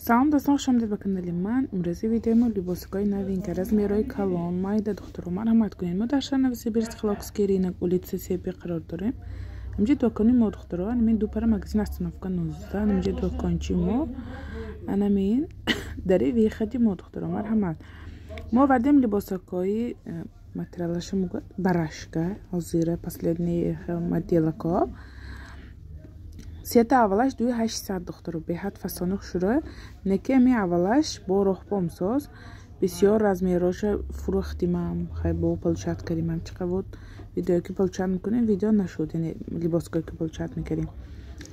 Салом дӯстон, хуш омадед ба канали ман. Имрӯзи видеои мо либосҳои новинка, размерҳои калон, майда духтаро марҳамат кунед. Мо дар шаҳри Новосибирск, Хилокский рынок, улица Себи қарор дорем. Инҷа дукони мо духтаро, анамин ду пара магазин остановка 19, инҷа дукончи мо, анамин дари выходи мо духтаро марҳамат. Мо овардем либосҳои материалаша мегӯяд барашка, ҳозира последний моделако. Сета аввалаш 2800 духтаро, беҳад фасони хушро. Неки ами аввалаш бо роҳпомсоз бисёр размерҳоша фурӯхтимам, хай бо получать кардимам. Чӣ қабуд видеое ки получать мекунем, видео нашуд, яъне либосҳое ки получать мекардем.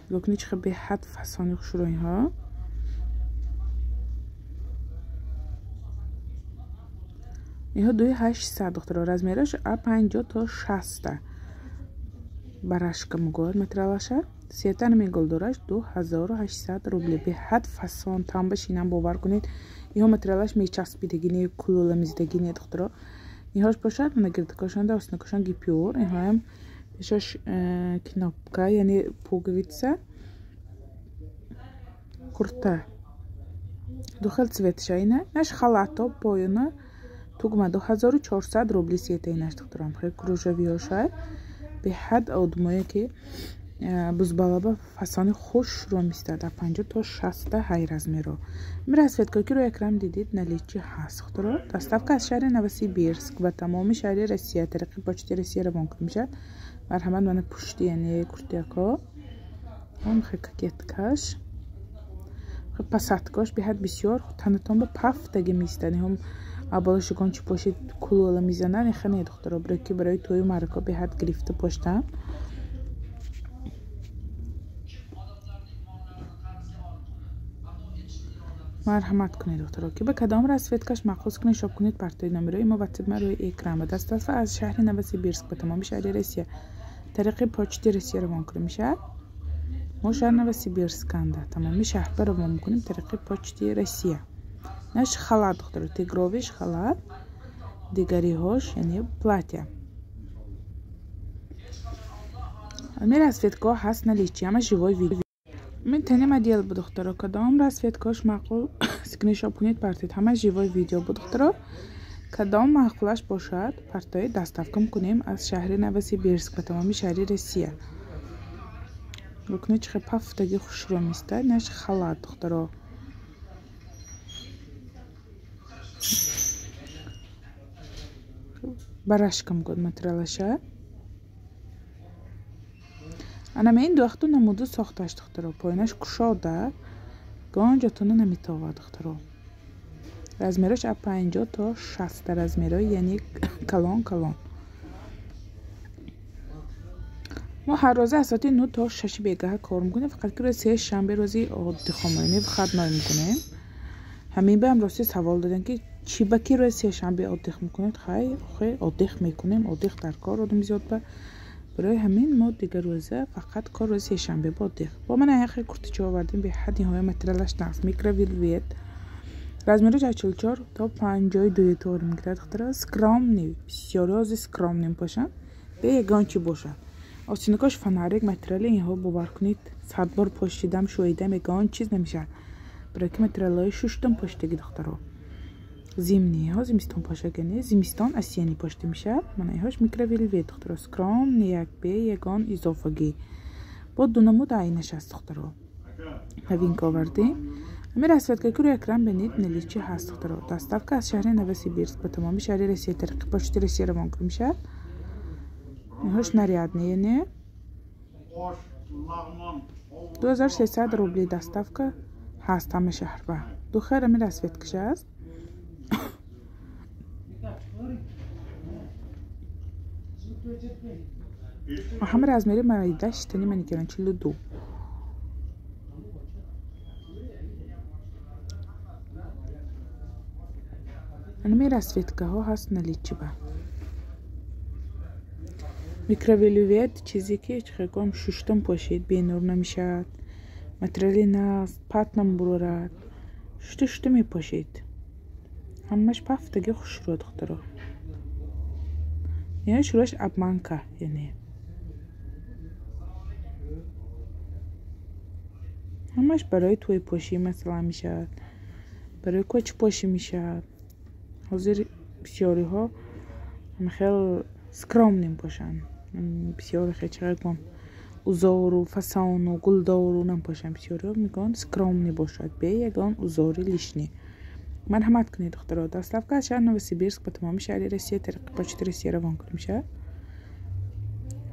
Нигоҳ кунед, чӣ қадр беҳад фасони хушро инҳо. Инҳо 2800 духтаро, размераш а 50 то 60. Барашка мегӯяд материалаша. Сета меголдораш 2800 рубли. Беҳад фасон, тамба шинам бовар кунед. Инҳо материалаш мечаспидагӣ не, кулула мезидагӣ не духтаро. Инҳош бошад, мана гирдакошон да оснакошон гипюр. Инҳоям пешаш кнопка, яъне пуговица. Курта. Ду хел цветша ина. Наш халато поёна тугма 2400 рубли сета инаш духтарам. Хел кружавиҳошай. Беҳад одмое ки бузбалаба фасони хушро мистад, а 50 то 60 ҳай размеро. Расцветкое ки рӯи экран дидид наличи ҳаст духтаро. Доставка аз шаҳри Новосибирск ба тамоми шаҳри Россия тариқи почти Россия равон карда мешавад. Марҳамат, мана пушти, яъне куртияко. Он хе кокеткаш. Посадкош беҳад бисёр танатон ба пафтаги мистад. Инҳо абола шукон чӣ пошид кулула мизананд, ихе не духтаро, ки барои тӯю маърака беҳад гирифта поштам. Марҳамат кунед духтаро, ки ба кадом расцветкаш маъқул кунед, шоп кунед. Партои номерои мо ватсап ма рӯи экран ба доставка аз шаҳри Новосибирск ба тамоми шаҳри Россия тариқи почти Россия равон карда мешавад. Мо шаҳр Новосибирсканда тамоми шаҳрба равон мекунем тариқи почти Россия. Наш халат духтаро, тигровиш халат, дигариҳош яъне платья. Ами расцветкаҳо ҳаст наличи, ҳама живой видео. Мин тани модел бу духтаро, кадом расцветкаҳош маъқул скриншот кунед, партоед. Ҳама живой видео бу духтаро. Кадом маъқулаш бошад, партоед, доставка мекунем аз шаҳри Новосибирск ба тамоми шаҳри Россия. Нигоҳ кунед, чӣ қадр пафтаги хушро мистад. Наш халат духтаро. Барашка мегӯяд материалаша. Ана ин дуахту намуду сохташ духтаро. Поинаш кушода, гонҷотона наметовад духтаро. Размераш а 50 то 60 размеро, яъне калон калон. Мо ҳар рӯза аз соати 9 то 6 бегаҳа кор мекунем, фақат ки рӯзи сешанбе рӯзи отдыхом, яъне выходной мекунем. Ҳамин ба ҳам рости савол додем ки чӣ ба ки рӯзи сешанбе отдых мекунед? Хай, охе отдых мекунем, отдых дар кор одам зиёд ба. Барои ҳамин мо дигар рӯза фақат кор рӯзи сешанбе бо отдых. Бо ман аяхе куртича овардем, беҳад ниҳоя материалаш нағз, микровелвет. Размераш аз 44 то 52 тор мегирад духтара. Скромный, бисёр рози скромный бошанд, бе ягон чӣ бошад. Остинакош фонарик материали инҳо бовар кунед, 100 бор пошидам, шӯидам, ягон чиз намешавад. Барои ки материалҳои шуштам поштаги духтаро. Зимний ҳо зимистон пошагани, зимистон осенний пошта мешавад. Мана инҳош микровелвет духтаро, скромный як бе ягон изофагӣ. Бо ду намуд айнаш аст духтаро. Новинка овардем. Ами расцветка ки рӯи экран бинед наличи ҳаст духтаро. Доставка аз шаҳри Новосибирск ба тамоми шаҳри Россия тариқи почти Россия равон карда мешавад. Инҳош нарядный, яъне 2300 рубли доставка ҳаст ҳама шаҳрба. Ду хел ами расцветкаш аст. Ҳама размери майда шитани манекенон 42. Анами расцветкаҳо ҳаст наличиба. Микровелвет чизе ки чихеком шуштам пошид, бенур намешавад. Материали нағз, пат намбурорад. Шушта шушта мепошид. Ҳамаш пафтаги хушро духтаро. Яъне шурош обманка, яъне. Ҳамаш барои тӯйпошӣ масалан мешавад, барои кочпошӣ мешавад. Ҳозир бисёриҳо хел скромный мепошанд. Бисёр хел гум узору фасону гулдору намепошанд. Бисёриҳо мегӯянд скромный бошад, бе ягон узори лишний. Марҳамат кунед, духтаро. Доставка аз шаҳри Новосибирск ба тамоми шаҳри Россия тариқи почта Россия равон кунда мешавад.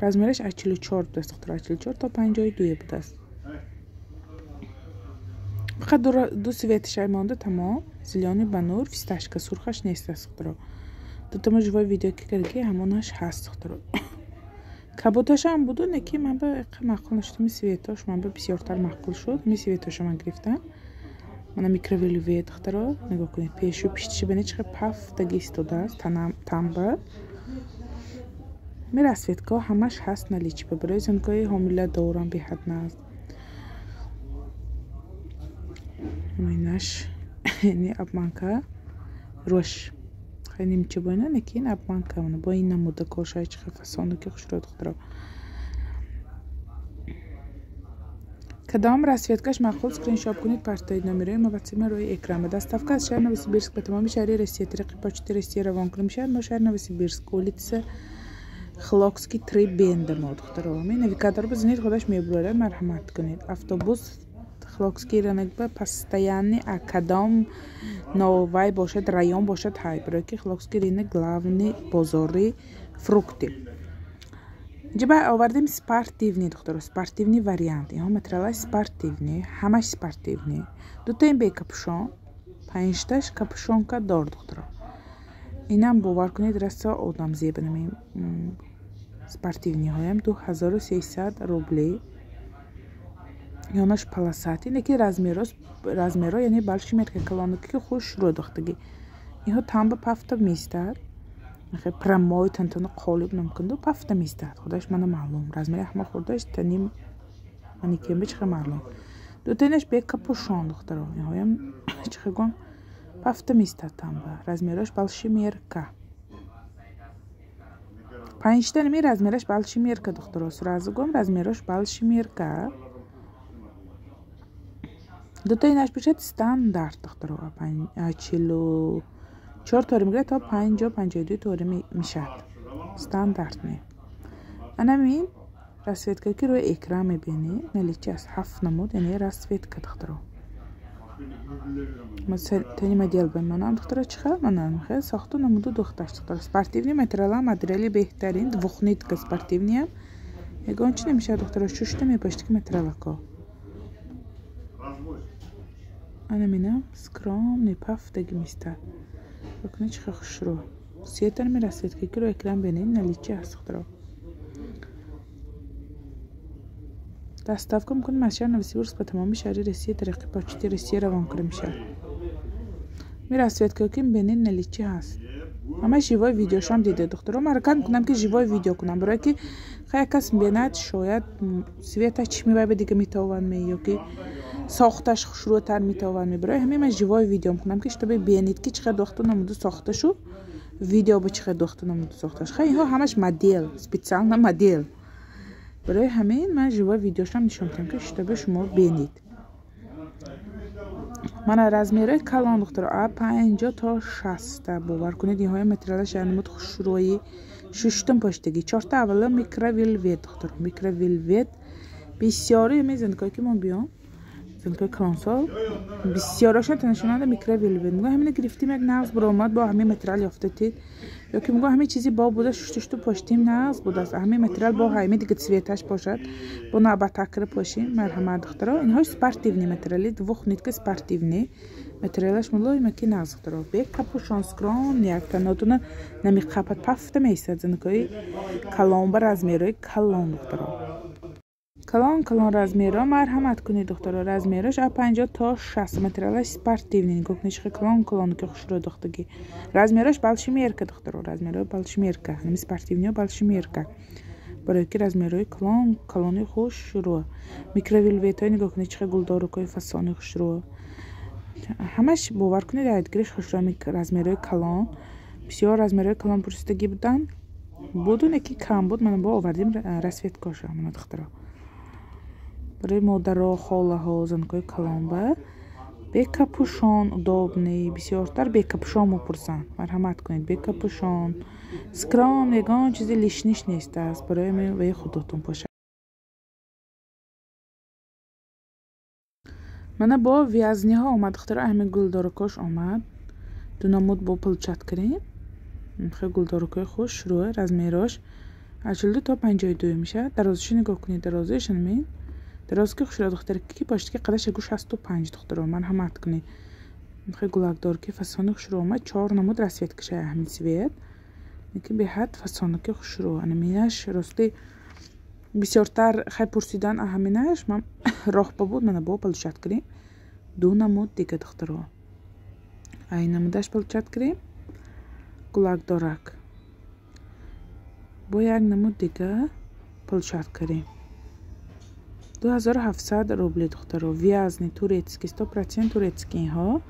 Размераш аз 44 будааст, духтаро, аз 44 то 52 будааст. Фақат ду цветаш монда, тамом. Зелёный ба нур, фисташка, сурхаш нест аст, духтаро. Дутама живой видео ки кардаги ҳамонаш ҳаст, духтаро. Кабуташам буду, не ки ман ба маъқул нашуд. Ми цветош ман ба бисёртар маъқул шуд. Ми цветоша ман гирифтам. Мана микровелвет, духтаро, нигоҳ кунед, пешу пиштиша бинед, чӣ қадр пафтаги истодааст тамба. Ми расцветкаҳо ҳамаш ҳаст наличии ба барои занкои ҳомиладорам беҳад наст. Инаш не обманка рӯш. Хеле нимча бо ина, не ки ин обманка, бо ин намуда кошай чӣ қадр фасону ки хушрӯ, духтаро. Кадом расцветкаш маъқул, скриншот кунед, партоед номерои ма ватсапи рӯи экран. Доставка аз шаҳри Новосибирск ба тамоми шаҳри Россия тариқи почта Россия равон кунда мешавад. Мо шаҳри Новосибирск, улица Хлокский 3 бенда мо, духтаро. Ми навигатор бизанед, худаш мебурад. Марҳамат кунед. Автобус Хлокский рынок ба постоянный, а кадом новай бошад, район бошад, ҳай, барои ки Хлокский рынок главный бозори фрукты. Инҷа овардем спортивный, духтаро, спортивный вариант. Инҳо материалаш спортивный, ҳамаш спортивный. Дутаим бе капюшон, панҷташ капюшонка дор, духтаро. Инам бовар кунед, расо одам зеба нами спортивныйҳоям 2300 рублей. Ёнаш полосатый, не ки размеро, яъне большой мерка калонаки ки хушрӯ дохтагӣ. Инҳо тамба пафта меистад. Прямой тантана қолиб намкунду, пафта меистад. Худаш мана маълум. Размери ҳама хурдаш таним манекенба чӣ хел маълум. Дутаинаш бе капюшон, духтаро. Инҳоям чӣ хел гум пафта меистад тамба. Размерош большой мерка. Панҷта нами размераш большой мерка, духтаро. Сразу гум размерош большой мерка. Дутаинаш бошад стандарт, духтаро. 44 тори мегирад то 50-52 тори мешавад. Стандартный. Анами расцветка ки рӯи экран мебинед, наличие аст 7 намуд, яъне расцветка, духтаро. Тани модел ба манам, духтаро, чӣ хел манам хел сохту намуду духташ, духтаро. Спортивный материал, модели беҳтарин, двухнитка спортивныйам. Ягон чӣ намешавад, духтаро, шушта мепошед ки материалако. Ана минам скромный пафтаги меистад. Бакунед чӣ хел хушрӯ. Сетар ми расцветка ки рӯи экран бинед, наличие ҳаст, духтаро. Доставка мекунем аз шаҳри Новосибирск ба тамоми шаҳри Россия тариқи почта Россия равон карда мешавад. Ми расцветка ки бинед, наличие ҳаст. Ҳама живой видеошам дида, духтаро. Ман ҳаракат мекунам ки живой видео кунам, барое ки хай кас бинад, шояд цвета чӣ мебай ба дига метавонад ме, ё ки сохташ хушрӯтар метавонад ме. Барои ҳамин ман живой видео мекунам, ки чтобы бинед ки чӣ қадр духту намуду сохта шуд, видео ба чӣ қадр духту намуду сохташ. Хай инҳо ҳамаш модел, специально модел. Барои ҳамин ман живой видеошам нишон медиҳам, ки чтобы шумо бинед. Мана размерои калон, духтаро, а 50 то 60. Бовар кунед, инҳои материалаш намуд хушрӯи шуштум поштагӣ. Чорта аввала микровелвет, духтаро, микровелвет. Бисёри мезанкое ки мо биём, занкои калонсол бисёрашон танашонанда микровелвет. Мегӯям ҳамина гирифтим, як нағз буромад, бо ҳамин материал ёфтатид. Ё ки мегӯям ҳамин чизи бо буда, шуштушту поштим, нағз будааст. Ҳамин материал бо ҳамин дига цветаш бошад, бо навбатакра пошим. Марҳамат, духтаро. Инҳо спортивный материали, двухнитка спортивный материалаш мулоима ки нағз, духтаро. Бе капюшон, скромный, як танотуна намиқапад, пафта меистад. Занкои калон ба размерои калон, духтаро. Калон калон размеро, марҳамат кунед, духтаро. Размерош аз 50 то 60, материалаш спортивный. Нигоҳ кунед, чӣ хел калон калон ки хушрӯ духтагӣ. Размерош большой мерка, духтаро, размерои большой мерка. Ҳамин спортивныйҳо большой мерка. Барои ки размерои калон калони хушрӯ. Микровелветҳои нигоҳ кунед, чӣ хел гулдорукҳои фасони хушрӯ. Ҳамаш бовар кунед, айдгириш хушрӯ. Размерои калон, бисёр размерои калон пурсидагӣ буданд. Буду, не ки кам буд, мана бо овардем расцветкаша, мана духтаро. Барои модаро, холаҳо, занкои калонба. Бе капюшон удобный, бисёртар бе капюшон мепурсанд. Марҳамат кунед, бе капюшон. Скром, ягон чизи лишний ш нест аст. Барои ваи худотон бошад. Мана бо вязный ҳо омад, духтаро, ҳамин гулдоракош омад. Ду намуд бо получать кардем. Хеле гулдоракои хушрӯ, размер ош аз 42 то 52 мешавад. Дарозиша нигоҳ кунед, дарозиаш ҳамин. Дароз ки хушрӯ духтаре ки бошад ки қадаш 65 духтаро, марҳамат кунед. Хеле гулакдор ки фасони хушрӯ омад, 4 намуд расцветка ша ҳамин цвет. Ки беҳад фасонаки хушрӯ. Ана рости бисёртар хай пурсидан аҳаминаш, ман роҳ ба буд, мана бо получать кардем. Ду намуд дига духтаро. Ай намудаш получать кардем. Гулакдорак. Бо як намуд дига получать кардем. 2700 рубли духтаро. Вязный турецкий, 100% турецкий инҳо.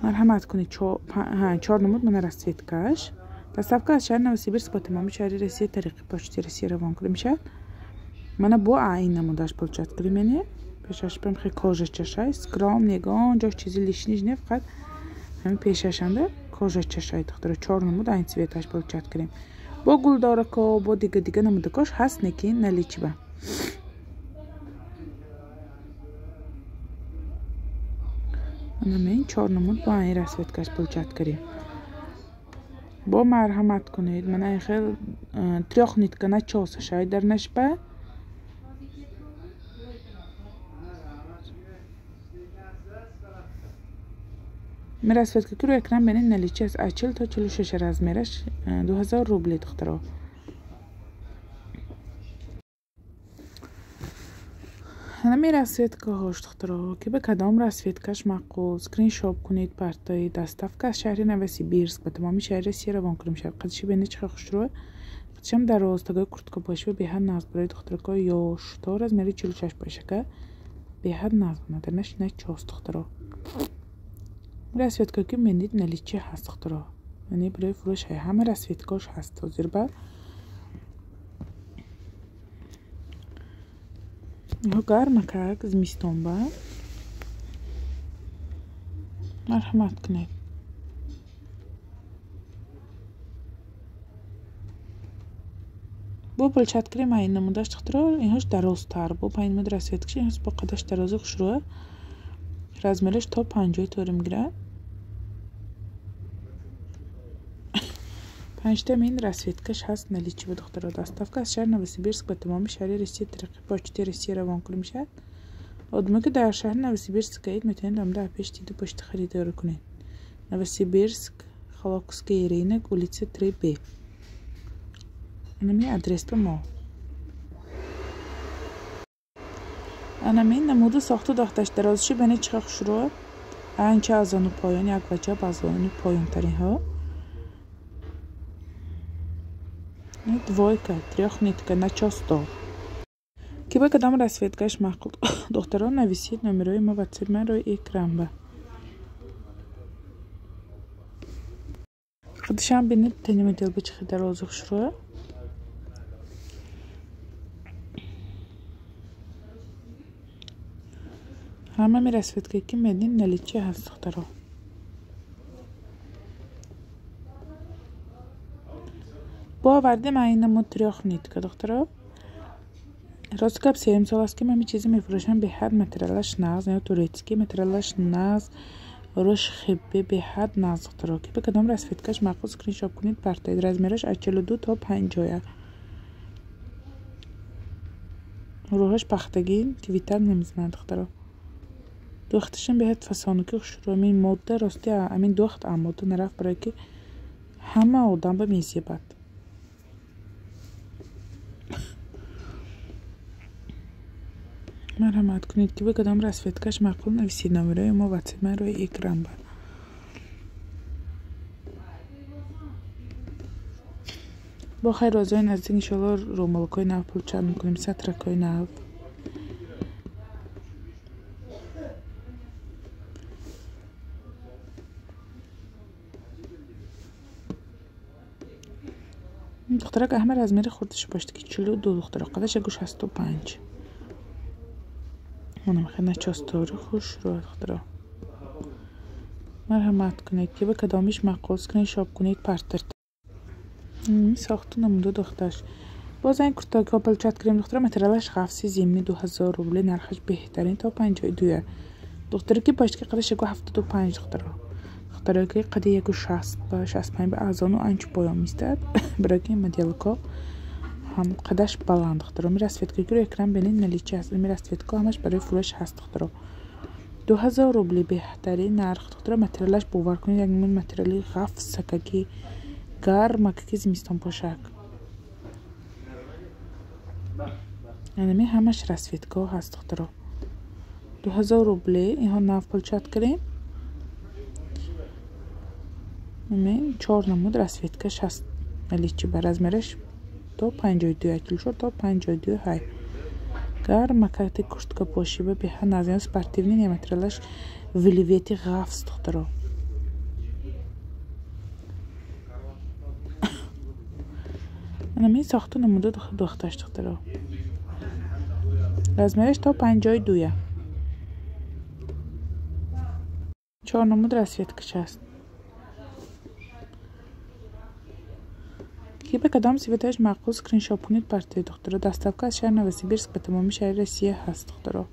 Марҳамат кунед, 4 намуд мана расцветка ш. Доставка аз шаҳри Новосибирск ба тамоми шаҳри Россия тариқи почти Россия равон карда мешавад. Мана бо ин намудаш получать кардем, яъне пешаш прям хеле кожа чашай, скром, ягон ҷош чизи лишний не, фақат ҳамин пешашанда кожа чашай духтаро. 4 намуд айн цвет аш получать кардем. Бо гулдорако, бо дига дига намудакош ҳаст, неки наличиба. Ана 4 намуд бо айн расцветка ш получать кардем. Бо марҳамат кунед, мана ин хел трёхнитка начоса шай дар нашба. Ми расцветка ки рӯи экран бинед наличие аст аз 40 то 46 размер аш 2000 рубли духтаро. Ҳамин расцветка ҳош духтаро, ки ба кадом расцветка ш маъқул, скриншот кунед, партои. Доставка аз шаҳри Новосибирск ба тамоми шаҳри Россия равон карда мешавад. Қадиши бинед чӣ хел хушрӯ, қадишам дароз, тагои куртка боши беҳад нағз барои духтаракои ёш, то размер и 46 бошака беҳад нағз надарнаш начост духтаро. Расцветка ки мебинед наличие ҳаст духтаро, яъне барои фурӯш ҳама расцветка ш ҳаст ҳозир ба. Инҳо гармакак зимистонба. Марҳамат кунед. Бо получать кардем айн намудаш духтаро, инҳош дарозтар, бо панҷ намуд расцветка ш, инҳош бо қадаш дарози хушрӯ, размер аш то 50 тори мегирад. 5 мин расцветка ш ҳаст наличие ба духтаро. Доставка аз шаҳри Новосибирск ба тамоми шаҳри Россия тариқи почти Россия равон карда мешавад. Одаме ки дар шаҳри Новосибирск аед, метавонед омада пеш диду пошти харидорӣ кунед. Новосибирск, Холокский рынок, улица 3Б. Анами адрес ба мо. Анами намуду сохту дохташ дарозиши бинед чӣ хел хушрӯ, анча аз ону поён, як ваҷаб аз ону поёнтаринҳо. Двойка, трёхнитка, начосто. Ки ба кадом расцветка ш маъқул, духтаро, нависед номерои мо WhatsApp ман рӯи экран ба. Қадишам бинед тани модел ба чӣ хел дарози хушрӯ. Ҳама ми расцветка ки мебинед наличие ҳаст духтаро. Бо овардем айн намуд трёхнитка духтаро. Рост гап, сеюм сол аст ки ман ҳамин чизе мефурӯшам, беҳад материалаш нағз, ё турецкий материалаш нағз, рӯш хибби беҳад нағз духтаро. Ки ба кадом расцветка ш маъқул, скриншот кунед, партоед. Размер аш аз 42 то 50. Рӯҳаш пахтагӣ, твитар намезанад духтаро. Духташам беҳад фасонаки хушрӯ, ҳамин модда рости ҳамин духт мода нарафт, барое ки ҳама одам ба мезебад. Марҳамат кунед, ки ба кадом расцветка ш маъқул, нависед номерои мо WhatsApp ман рӯи экран ба. Бо хайр рӯзҳои наздик иншоалло рӯмолкҳои нав получать мекунем, сатракҳои нав. Духтарак ҳама размер и хурдаш бошад ки 42 духтара, қадаш 65. Манам хеле начостори хушрӯ духтаро. Марҳамат кунед, ки ба кадомиш маъқул, скриншот кунед, партер. Сохту намуда духташ. Боз ин куртакҳо получать кардем, духтара, материалаш ғафси зимний 2000 рубли, нархаш беҳтарин то 52. Духтаре ки пашки қадаш 1,75, духтаро. Духтаре ки қади 1,60 ба 65 ба арзону анча поён меистад. Барои ки моделко ҳам қадаш баланд, духтаро. Ми расцветка ки экран бинед, наличие ҳаст. Ми расцветка ҳамаш барои фурӯш ҳаст, духтаро. 2000 рубли беҳтарин нарх, духтаро. Материалаш, бовар кунед, як намуд материали ғафсакаки гармакаки зимистонпӯшак. Анами ҳамаш расцветкаҳо ҳаст, духтаро. 2000 рубли инҳо нав получать кардем. Чор намуд расцветкаш ҳаст. Наличие ба размераш то 52, 44 то 52 ҳай. Гармакати куртка пошиба беҳад назин спортивный не, материалаш велвети ғафс, духтаро. Анами сохту намуда духташ, духтаро. Размераш то 52. Чор намуд расцветкаш ҳаст. Ки ба кадом цветаш маъқул, скриншот кунед, партия, духтаро. Доставка аз шаҳри Новосибирск ба тамоми шаҳри Россия ҳаст, духтаро.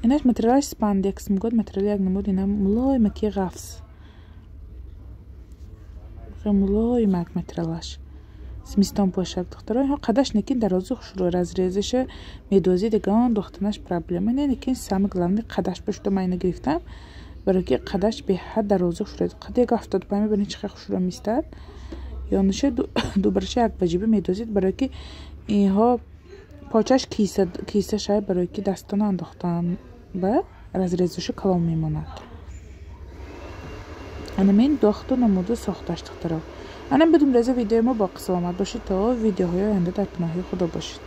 Инаш материалаш спандекс мегӯяд, материали як намуд инам мулоимаки ғафс. Мулоимак материалаш. Зимистонпӯшак, духтаро. Инҳо қадаш некин дарозу хушрӯ, разрезаша медозӣ диган духтанаш проблема не, лекин самое главное қадаш ба шуда ман ина гирифтам. Барои ки қадаш беҳад дарозу хушрӯ. Қад 1,75 мебинед чӣ хел хушрӯ меистад. Ёниша дубараша як ваҷиба медозид, барои ки инҳо почаш киса шай, барои ки дастона андохтан ба разрезаша калон мемонад. Анамин дохту намуду сохташ, духтаро. Анам бидум реза видеои мо, боқӣ саломат бошед то видеоҳои оянда, дар паноҳи Худо бошед.